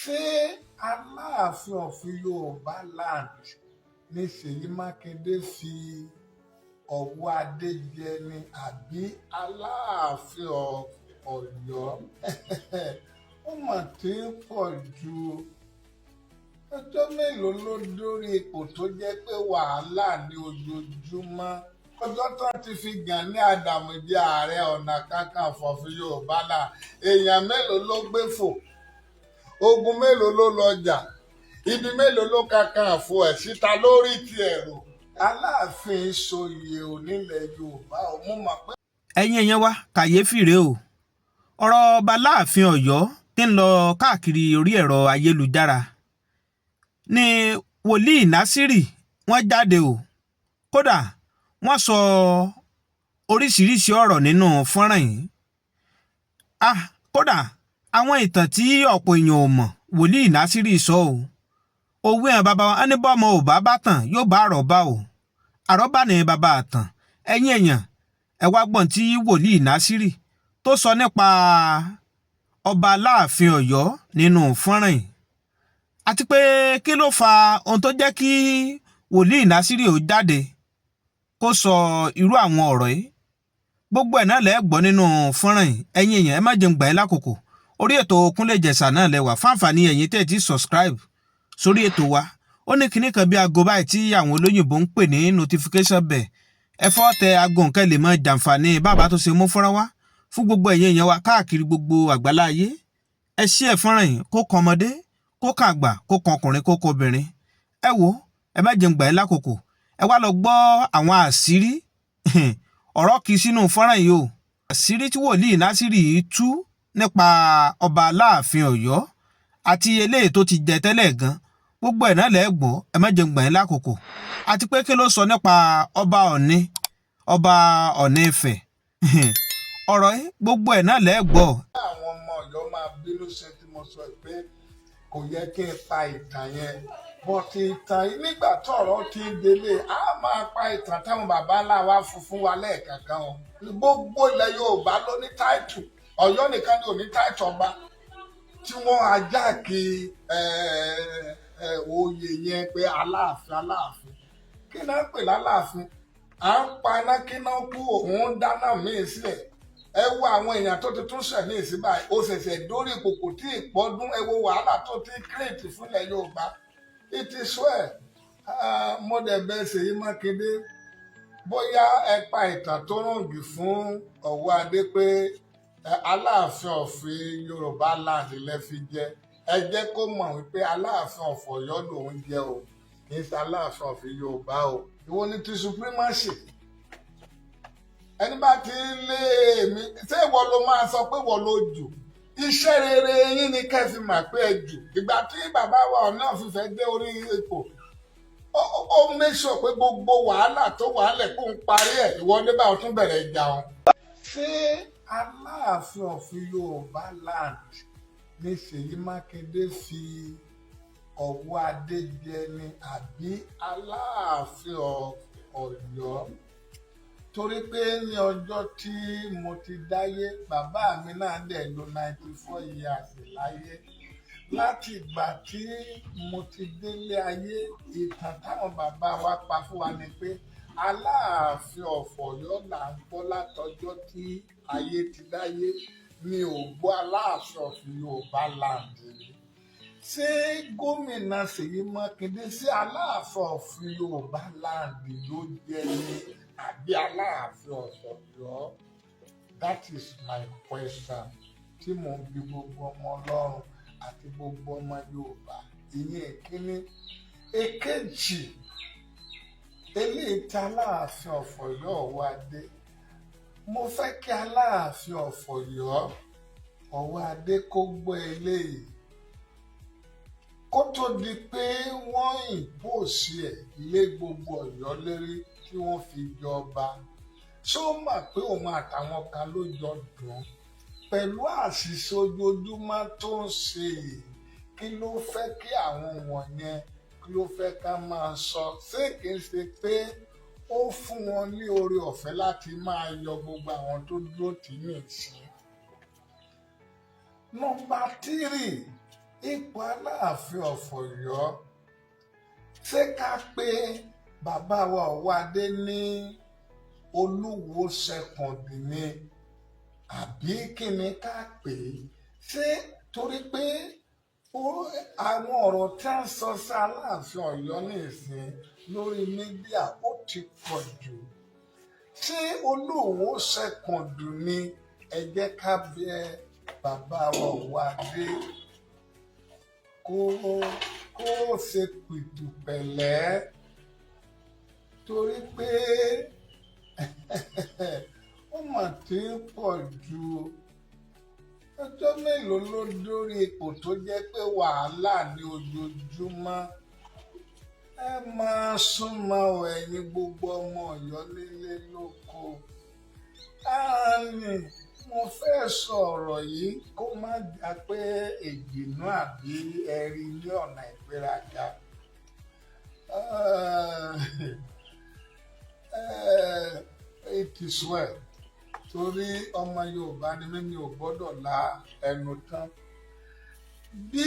Ṣé Aláàfin of Yorùbá land ní Ṣèyí Mákindé fi Ọwọ́adé jẹ ni àbí Aláàfin of Ọ̀yọ́? Ó mà ti ń pọ̀ ju. Ọjọ́ mélòó ló dórí ipò tó jẹ́ pé wàhálà ní ojoojúmọ́? Ọjọ́ tó ti fi Gani Adams jẹ Ààrẹ Ọ̀nà Kakanfò of Yorùbá land, èèyàn mélòó ló gbé fò? Ogun mélòó ló lọ jà? Ibi mélòó ló kakanfò ẹ̀ síta lórí ti ẹ̀rọ? Aláàfin sọyè ò nílẹ̀ Yorùbá ò mú mọ̀ pé. Ẹ̀yin èèyàn wa, kàyéfì rèé o. Ọ̀rọ̀ ọba Láàfin Ọ̀yọ́ tí ń lọ káàkiri orí ẹ̀rọ ayélujára ní wòlíì Násírì, wọ́n jáde o. Kódà wọ́n sọ oríṣiríṣi ọ̀rọ̀ nínú fọ́nrán yìí. Ah, kódà àwọn ìtàn tí ọ̀pọ̀ èèyàn ò mọ̀, wòlíì Násírì sọ o. Òwe hàn bàbá wa ní bọ́mọ ò bá bá tàn, yóò bá àròbá o. Àròbá ní bàbá àtàn. Ẹ̀yin èèyàn, ẹ wá gbọ́n tí wòlíì Násírì tó sọ nípa ọba Aláàfin Ọ̀yọ́ nínú fọ́nrán yìí, àti pé kí ló fa ohun tó jẹ́ kí wòlíì Násírì ó jáde kó sọ irú àwọn ọ̀rọ̀ yìí. Gbogbo ẹ̀ náà lẹ́ gbọ́ nínú fọ́nrán yìí. Ẹ̀yin èèyàn, ẹ má jẹun gbà yín lákòókò. Orí ètò Kúnlé Ìjẹ̀ṣà náà lẹ́wà. Fáǹfààní ẹ̀yin tẹ́ ẹ ti subscribe sórí ètò wa, ó ní kinní kan bí aago báyìí tí àwọn olóyìnbó ń pè ní notification bell. Ẹ fọ́ tẹ aago nǹkan lè mọ jàǹfààní bàbá tó ṣe mú fọ́nrán wá fún gbogbo ẹ̀yin èèyàn wa káàkiri gbogbo àgbálá ayé. Ẹ ṣí ẹ̀ fọ́nrán yìí kó kan ọmọdé, kó kan àgbà, kó kan ọkùnrin, kó kan obìnrin. Ẹ wo, ẹ má jẹun gbà yín lákòókò. Ẹ wá lọ gbọ́ àwọn àṣírí ọ̀rọ̀ kì í sínú fọ́nrán yìí o. Àṣírí tí wòlíì Násírì yìí tú nípa ọba Aláàfin Ọ̀yọ́ àti eléyìí tó ti jẹ tẹ́lẹ̀ gan, gbogbo ẹ̀ náà lẹ́ gbọ́. Ẹ má jẹun gbà yín lákòókò. Àti pé kí ló sọ nípa ọba Ọ̀ní, ọba Ọ̀ní Ifẹ̀? Ọ̀rọ̀ yìí, gbogbo ẹ̀ náà lẹ́ gbọ́. Àwọn ọmọ Ọ̀yọ́ máa bínú sí tí mo sọ pé kò yẹ kí n pa ìtàn yẹn, but ìtàn yìí, nígbà tọ́rọ̀ ti ń délé, a máa pa ìtàn táwọn bàbá ńlá wa fún fún wa lẹ́ẹ̀kankan o. Gbogbo ilẹ̀ Yorùbá ló ní title, Ọ̀yọ́ nìkan ni ò ní title ọba tí wọ́n ajá kí oyè yẹn pé Aláàfin. Aláàfin, kí náà pè lálàáfin? À ń paná kí náà kú, òun dáná míì sílẹ̀. Ẹ wo àwọn èèyàn tó ti tún ṣẹ̀ ní ìsín báyìí. Ó ṣẹ̀ṣẹ̀ dórí ìkòkò tí ìpọ́dún. Ẹ wo wàhálà tó ti create fúnlẹ̀ Yorùbá. It is well. Mo dẹ̀ bẹ̀ Ṣèyí Mákindé, bóyá ẹ pa ìtàn tó ràngì fún Ọwọ́adé pé Aláàfin of Yorùbá land lẹ fi jẹ, ẹ jẹ́ kó mọ̀ wípé Aláàfin of Ọ̀yọ́ lòún jẹ́ o, kì í ṣe Aláàfin of Yorùbá o. Ìwọ ni ti supremacy. Ẹni bá ti lé èmi, ṣé ìwọ ló máa sọ pé ìwọ ló jù? Iṣẹ́ rere yín ni kẹ́ fi mà pé ẹ jù. Ìgbà tí bàbá wa Ọọ̀ni of Ifẹ̀ dé orí ipò, ó make sure pé gbogbo wàhálà tó wàhálẹ̀ kó ń parí ẹ̀. Ìwọ ní báwọn tún bẹ̀rẹ̀ ìjà wọn. Ṣé Aláàfin of Yorùbá land ní Ṣèyí Mákindé fi Ọwọ́adé jẹ ni àbí Aláàfin of Ọ̀yọ́? Torí pé ní ọjọ́ tí mo ti dáyé, bàbá mi náà dẹ̀ lò 94 years láyé. Láti ìgbà tí mo ti délé ayé, ìtàn táwọn bàbá wa pa fún wa ni pé Aláàfin of Ọ̀yọ́ là ń gbọ́ látọjọ́ tí ayé ti dáyé. Mi ò gbọ́ Aláàfin of Yorùbá land rí. Ṣé gómìnà Ṣèyí Mákindé, ṣé Aláàfin of Yorùbá land ló jẹ́ ní àbí Aláàfin of Ọ̀yọ́? That is my question tí mò ń bi gbogbo ọmọ Ọlọ́run àti gbogbo ọmọ Yorùbá. Ìyẹn ìkíní. Èkejì, eléyìí tí Aláàfin of Ọ̀yọ́ Ọwọ́adé, mo fẹ́ kí Aláàfin of Ọ̀yọ́ Ọwọ́adé kó gbọ́ eléyìí kó tó di pé wọ́n impose ẹ̀ lé gbogbo Ọ̀yọ́ lérí tí wọ́n fi jọba. Ṣó mọ̀ pé òun àtàwọn kan ló jọ dùn pẹ̀lú àṣìṣe ojoojúmọ́ tó ń ṣe yìí? Kí ló fẹ́ kí àwọn wọ̀nyẹn, kí ló fẹ́ ká máa sọ? Ṣé kìí ṣe pé ó fún wọn ní oore ọ̀fẹ́ láti máa yọ gbogbo àwọn tó dúró tì í nìsín? Number 3. Ipò Aláàfin of Ọ̀yọ́, ṣé ká pé bàbá wa Ọ̀wọ́adé ní Olúwo second ni, àbí kí ni ká pè é? Ṣé torí pé àwọn ọ̀rọ̀ tí a ń sọ sí Aláàfin Ọ̀yọ́ nísìn lórí media, ó ti pọ̀ jù. Ṣé Olúwo second ni? Ẹ jẹ́ ká bẹ̀ bàbá wa Ọ̀wọ́adé kó ṣe pìtù pẹ̀lẹ́, torí pé ó mà ti ń pọ̀ jù. Ọjọ́ mélòó ló dórí ipò tó jẹ́ pé wàhálà ní ojoojúmọ́? Ẹ máa súnmọ́ ọ, ẹ̀yin gbogbo ọmọ Ọ̀yọ́ nílé lóko. Ààrùn mo fẹ́ sọ ọ̀rọ̀ yìí, kó má jà pé ìbínú àbí ẹ̀rí ní ọ̀nà ìgbéraga. It is well, torí ọmọ Yorùbá ni mímí, ò gbọ́dọ̀ la ẹnu tán. Bí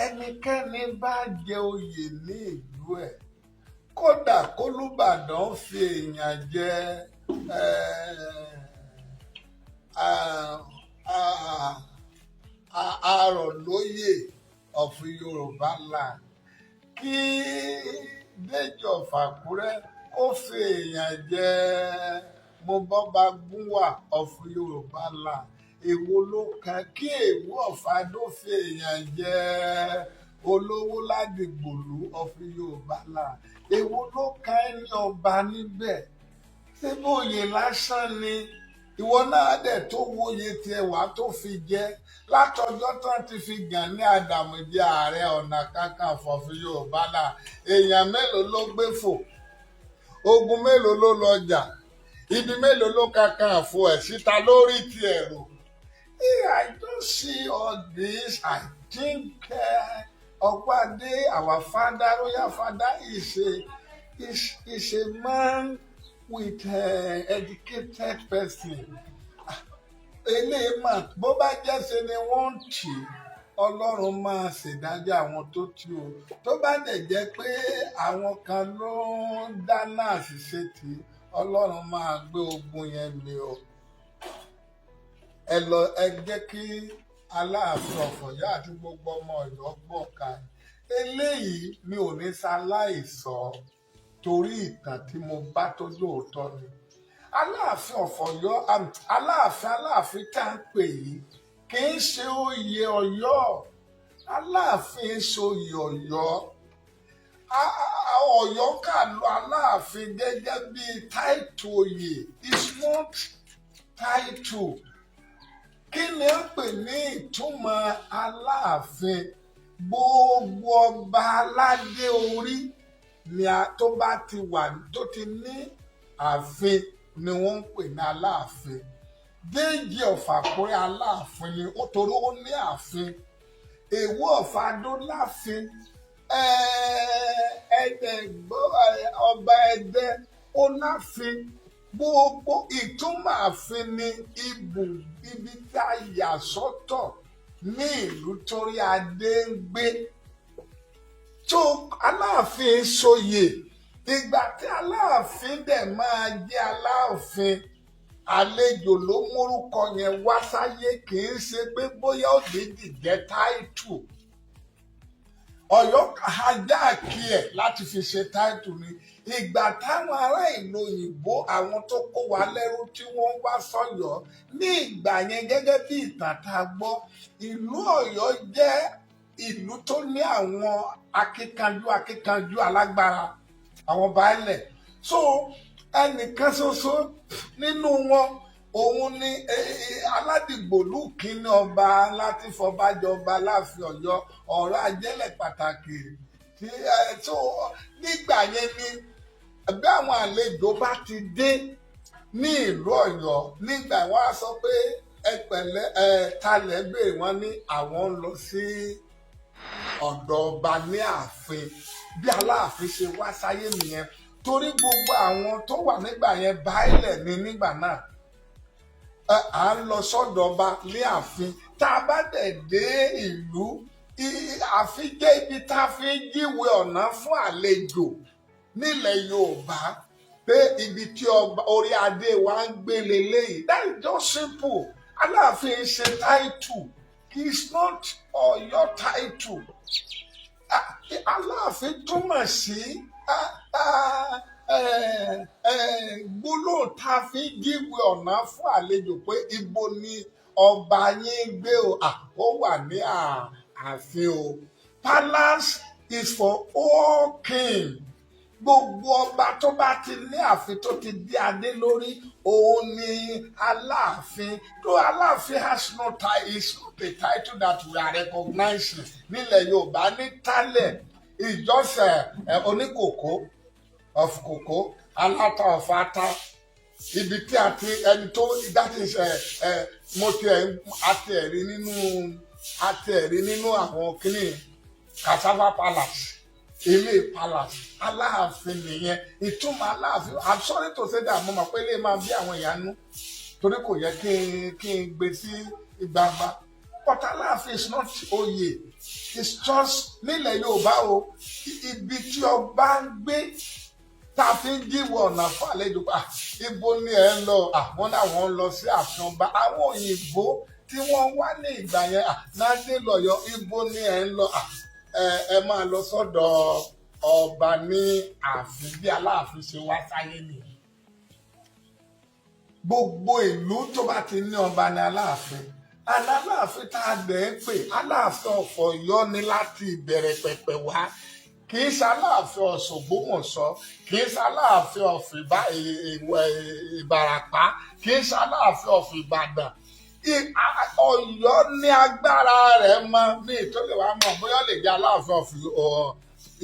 ẹnikẹ́ni bá jẹ oyè ní ìlú ẹ̀, kódà k'Olúbàdàn fi èèyàn jẹ Arọ̀lóyè of Yorùbá land, kí Déjì of Àkúrẹ́ kó fi èèyàn jẹ Mobọ́bagúnwà of Yorùbá land, èwo ló kan? Kí Èwú of Adó fi èèyàn jẹ Olówó Ládìgbòlú of Yorùbá land, èwo ló kan ẹni ọba níbẹ̀? Ṣé bóyè lásán ni? Ìwọ náà dẹ̀ tó wòye tiẹ̀ wá tó fi jẹ́. Látọjọ́ tán ti fi Gani Adams jẹ Ààrẹ Ọ̀nà Kakanfò of Yorùbá land, èèyàn mélòó ló gbé fò? Ogun mélòó ló lọ jà? Ibi mélòó ló kakanfò ẹ̀ síta lórí tiẹ̀ rò? I don't see all this. I think Ọ̀pádé, our father, royal father, is a man with educated person. Eléyìí mà, bó bá jẹ́ ṣe ni wọ́n ń tì í, Ọlọ́run máa ṣèdájọ́ àwọn tó tì ó. Tó bá dẹ̀ jẹ́ pé àwọn kan ló ń dáná àṣìṣe tì í, Ọlọ́run máa gbé ogun yẹn mì o. Ẹ lọ, ẹ jẹ́ kí Aláàfin of Ọ̀yọ́ àti gbogbo ọmọ Ọ̀yọ́ gbọ́ ká eléyìí. Mi ò ní ṣaláì sọ, torí ìtàn tí mo bá tó lóòótọ́ ni. Aláàfin of Ọ̀yọ́, Aláàfin tá à ń pè yìí, kì í ṣe oyè Ọ̀yọ́. Aláàfin ṣe oyè Ọ̀yọ́. Ọ̀yọ́ kà lọ Aláàfin gẹ́gẹ́ bí title oyè. It's not title. Kí ni ó pè ní ìtumọ̀ Aláàfin? Gbogbo ọba aládé orí ni a tó bá ti wà, tó ti ní ààfin, ni wọ́n ń pè ní Aláàfin. Déjì of Àkúrẹ́, Aláàfin ni ó, torí ó ní ààfin. Èwo of Adó láàfin. Ẹ̀ẹ́dẹ̀gbọ́ ọba Ẹdẹ, ó láàfin. Gbogbo ìtumọ̀ ààfin ni ibù, ibi tí a yà sọ́tọ̀ ní ìlú torí adé ń gbé. Tó Aláàfin ṣoyè, ìgbà tí Aláàfin dẹ̀ máa jẹ́ Aláàfin, àlejò ló mórúkọ yẹn wá sáyé. Kì í ṣe pé bóyá òdìdí jẹ́ title. Ọ̀yọ́ hijack ẹ̀ láti fi ṣe title ni. Ìgbà táwọn ará ìlú òyìnbó, àwọn tó kó wa lẹ́rú, tí wọ́n wá sọ́yọ́ ní ìgbà yẹn, gẹ́gẹ́ bí ìtàn tá a gbọ́, ìlú Ọ̀yọ́ jẹ́ ìlú tó ní àwọn akíkanjú alágbára, àwọn baálẹ̀. So ẹnìkan ṣoṣo nínú wọn, òun ni Aládìgbòlú kínní, ọba láti fọbájọba láàfin Ọ̀yọ́, ọ̀rọ̀ ajẹ́lẹ̀ pàtàkì tí tó nígbà yẹn ni. Bí àwọn àlejò bá ti dé ní ìlú Ọ̀yọ́ nígbà wọn, á sọ pé, "Ẹ pẹ̀lẹ́, ẹ talẹ̀ béèrè?" Wọn ní àwọn ń lọ sí ọ̀dọ̀ ọba ní ààfin. Bí Aláàfin ṣe wá sáyé nìyẹn, torí gbogbo àwọn tó wà nígbà yẹn, baálẹ̀ ni nígbà náà. À ń lọ sọ́dọ̀ ọba ní ààfin. Tá a bá dẹ̀ dé ìlú Ààfin jẹ́ ibi tá a fi ń jíwèé ọ̀nà fún àlejò nílẹ̀ Yorùbá pé ibi tí ọba orí adé wa ń gbé leléyìí. That is just simple. Aláàfin ṣe title, it's not Ọ̀yọ́ title. Aláàfin túmọ̀ sí gbólóhùn tá a fi ń jíwèé ọ̀nà fún àlejò pé ibo ni ọba yín gbé o. Ó wà ní ààfin o. Palace is for all king. Gbogbo ọba tó bá ti ní ààfin, tó ti di adé lórí, òun ni Aláàfin tó. Aláàfin has no title, is not a title that we are recognizing nílẹ̀ Yorùbá ní tálẹ̀. Ìjọsẹ̀ oníkòkó of kòkó, aláta of ata, ibi tí a ti ẹni tó, that is ẹ ẹ mo ti ẹ a ti ẹ rí nínú, a ti ẹ rí nínú àwọn kíní Cassava Palace, ilé palace Aláàfin nìyẹn, ìtumọ̀ Aláàfin. I'm sorry to say that, mo mọ̀ pé ilé máa bí àwọn èèyàn nú torí kò yẹ kí n gbé sí gbangba, but Aláàfin is not oyè. It's just nílẹ̀ Yorùbá o, ibi tí ọba ń gbé tá a fi ń jíwèé ọ̀nà fún àlejò pa ibo ni ẹ ń lọ. Àwọn làwọn ń lọ sí ààfin ọba. Àwọn òyìnbó tí wọ́n wá ní ìgbà yẹn náà dé lọ́yọ̀, ibo ni ẹ ń lọ? Ẹ máa lọ sọ́dọ̀ ọba ní ààfin. Bí Aláàfin ṣe wá sáyé nìyẹn. Gbogbo ìlú tó bá ti ní ọba ní Aláàfin. Aláàfin tá a dẹ̀ ń pè Aláàfin of Ọ̀yọ́ ni láti ìbẹ̀rẹ̀ pẹ̀pẹ̀ wá. Kì í ṣe Aláàfin Ògbómọ̀ṣọ́, kì í ṣe Aláàfin of Ìbàràpá, kì í ṣe Aláàfin of Ìbàdàn. Ọ̀yọ́ ní agbára rẹ̀ mọ ní ìtòlè wa mọ̀ bóyá lè jẹ́ Aláàfin of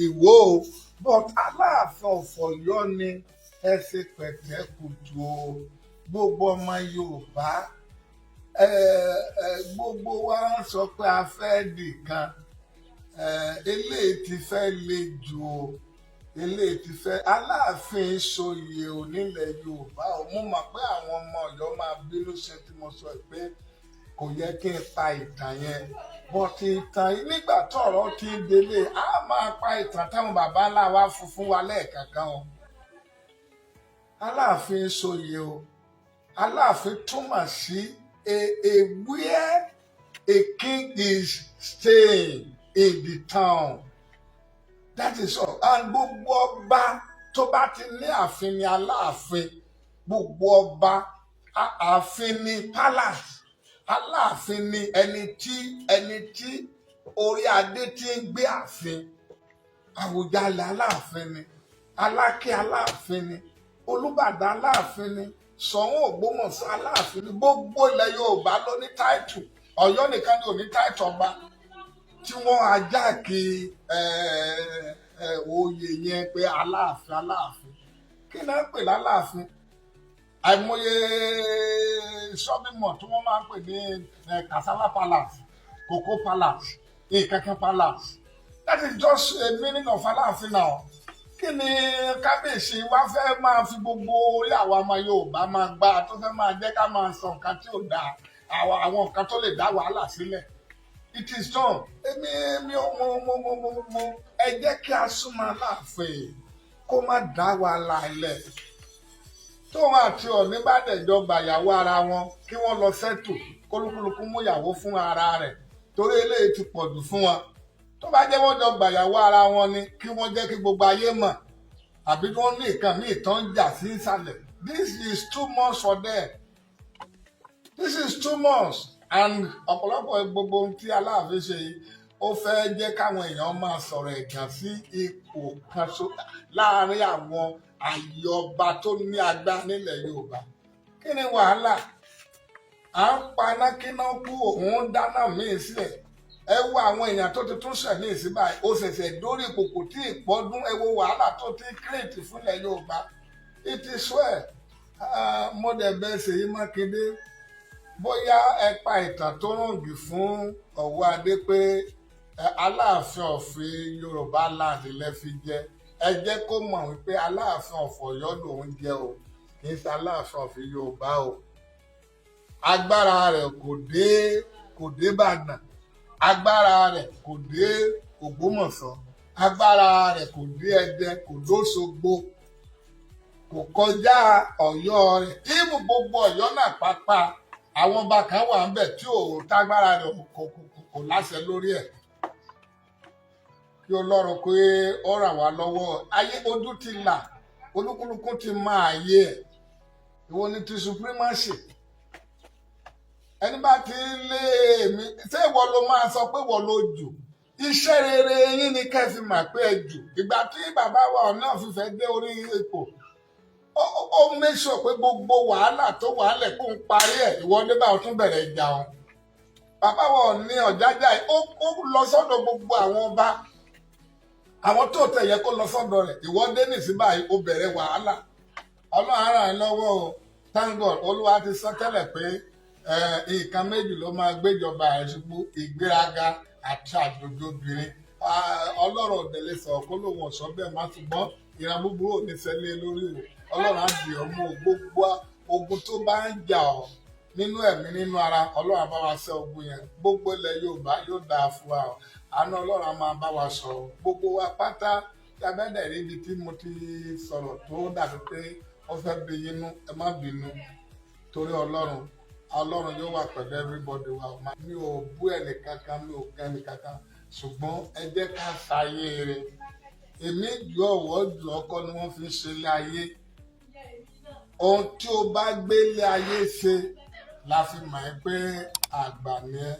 Ìwó o, but Aláàfin of Ọ̀yọ́ ni. Ẹ ṣe pẹ̀tẹ́kùtù o, gbogbo ọmọ Yorùbá. Ẹ ẹ gbogbo wa ń sọ pé a fẹ́ dìkan. Eléyìí ti fẹ́ le jù o, eléyìí ti fẹ́. Aláàfin ṣoyè ò nílẹ̀ Yorùbá o. Mo mọ̀ pé àwọn ọmọ Ọ̀yọ́ máa bínú ṣe tí mo sọ pé kò yẹ kí n pa ìtàn yẹn, but ìtàn yìí, nígbà tọ́rọ̀ ti ń délé, a máa pa ìtàn táwọn baba ńlá wa fún fún wa lẹ́ẹ̀kankan o. Aláàfin ṣoyè o. Aláàfin túmọ̀ sí a where a king is staying in the town. That is all. And gbogbo ọba tó bá ti ní ààfin ni Aláàfin. Gbogbo ọba, ààfin ni palace. Aláàfin ni ẹni tí orí adé ti ń gbé ààfin. Àwùjalẹ̀ Aláàfin ni, Aláké Aláàfin ni, Olúbàdàn Aláàfin ni, Ṣọ̀ún Ògbómọ̀ṣọ́ Aláàfin ni. Gbogbo ilẹ̀ Yorùbá ló ní title. Ọ̀yọ́ nìkan ni ò ní title ọba tí wọ́n ajáàkì oyè yẹn pé Aláàfin. Aláàfin, kí náà ń pè láláàfin? Àìmọye shopping mall tí wọ́n máa ń pè ní Cassava Palace, Cocoa Palace, Ìkankan Palace. That is just a meaning of Aláàfin now. Kí ni kábíyèsí wá fẹ́ máa fi gbogbo orí àwa ọmọ Yorùbá máa gbá, tó fẹ́ máa jẹ́ ká máa sọ nǹkan tí ò dáa, àwọn nǹkan tó lè dá wàhálà sílẹ̀? It is done. Èmi mi ò mo mo mo mo mo ẹ jẹ́ kí a súnmọ́ Aláàfin kó má dá wàhálà ilẹ̀. Tóun àti Ọ̀ọ̀ni bá dẹ̀jọ gbàyàwó ara wọn, kí wọ́n lọ settle, kólúkúlùkù mú ìyàwó fún ara rẹ̀, torí eléyìí ti pọ̀jù fún wọn. Tó bá jẹ́ wọ́n jọ gbàyàwó ara wọn ni, kí wọ́n jẹ́ kí gbogbo ayé mọ̀, àbí kí wọ́n ní nǹkan míì tán ń jà sí ìsàlẹ̀. This is too much for them. This is too much. And ọ̀pọ̀lọpọ̀ gbogbo ohun tí Aláàfin ṣe yìí, ó fẹ́ jẹ́ káwọn èèyàn máa sọ̀rọ̀ ẹ̀gàn sí ipò kan so láàárín àwọn àyè ọba tó ní agbára nílẹ̀ Yorùbá. Kí ni wàhálà? À ń paná kíná kú, òun dáná míì sílẹ̀. Ẹ wo àwọn èèyàn tó ti tún ṣẹ̀ ní ìsín báyìí. Ó ṣẹ̀ṣẹ̀ dórí ìkòkò tí ìpọ́dún. Ẹ wo wàhálà tó ti create fúnlẹ̀ Yorùbá. It is well. Mo dẹ̀ bẹ̀ Ṣèyí Mákindé, bóyá ẹ pa ìtàn tó ràngì fún Ọ̀wọ́ Adé pé Aláàfin of Yorùbá land lẹ fi jẹ. Ẹ jẹ́ kó mọ̀ wípé Aláàfin of Ọ̀yọ́ lòún jẹ́ o, kì í ṣe Aláàfin of Yorùbá o. Agbára rẹ̀ kò dé Ìbàdàn. Agbára rẹ̀ kò dé Ògbómọ̀ṣọ́, agbára rẹ̀ kò dé Ẹdẹ, kò dóṣogbo, kò kọjá Ọ̀yọ́ rẹ̀. Ìmú gbogbo Ọ̀yọ́ náà pápá, àwọn ọba kan wà ńbẹ̀ tí ò tágbára rẹ̀ kò láṣẹ lórí ẹ̀. Kí Ọlọ́run pé ó ràn wá lọ́wọ́. Ayé ojú ti là, olúkúlùkù ti máa yé ẹ̀. Ìwọ ni ti supremacy. Ẹni bá ti lé èmi, ṣé ìwọ ló máa sọ pé ìwọ ló jù? Iṣẹ́ rere yín ni kẹ́ fi mà pé ẹ jù. Ìgbà tí bàbá wa náà fífẹ́ dé orí ipò, ó make sure pé gbogbo wàhálà tó wàhálẹ̀ kó ń parí ẹ̀. Ìwọ dé bá tún bẹ̀rẹ̀ ìjà wọn. Bàbá wa ní Ọ̀jájá yìí, ó lọ sọ́dọ̀ gbogbo àwọn ọba, àwọn tó tẹ̀ yẹ kó lọ sọ́dọ̀ rẹ̀. Ìwọ dé nìsín báyìí, ó bẹ̀rẹ̀ wàhálà. Ọlọ́run á ràn ẹ́ lọ́wọ́ o. Thank God, Olúwa ti sọ tẹ́lẹ̀ pé nǹkan méjì ló máa gbéjọba ẹ̀ ṣubú: ìgbéraga àti àjòjì obìnrin. Ọlọ́run ò dẹ̀ lè sọ̀rọ̀ kó lóun ọ̀sọ́ bẹ́ẹ̀ má, ṣùgbọ́n ìran búburú ò ní ṣẹlẹ̀ lórí o. Ọlọ́run á dì ọ́ mú o. Gbogbo ogun tó bá ń jà ọ́ nínú ẹ̀mí, nínú ara, Ọlọ́run á bá wa ṣẹ́ ogun yẹn. Gbogbo ilẹ̀ Yorùbá yóò dáa fún wa o. Àánú Ọlọ́run á máa bá wa sọ̀rọ̀, gbogbo wa pátá. Tí a bá dẹ̀ rí ibi tí mo ti sọ̀rọ̀ tó dàbí pé ó fẹ́ bí yínú, ẹ má bínú torí Ọlọ́run. Ọlọ́run yóò wà pẹ̀lú everybody wa. Mi ò bú ẹnì kankan, mi ò kẹ́ ẹnì kankan, ṣùgbọ́n ẹ jẹ́ ká ṣayé rẹ̀. Èmi jù ọ̀wọ́ jù ọkọ ni wọ́n fi ń ṣe ilé ayé. Ohun tí o bá gbé ilé ayé ṣe la fi mọ̀ ẹ́ pé àgbà ni ẹ́.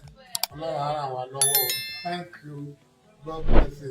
Ọlọ́run á ràn wá lọ́wọ́ o. Thank you, God bless you.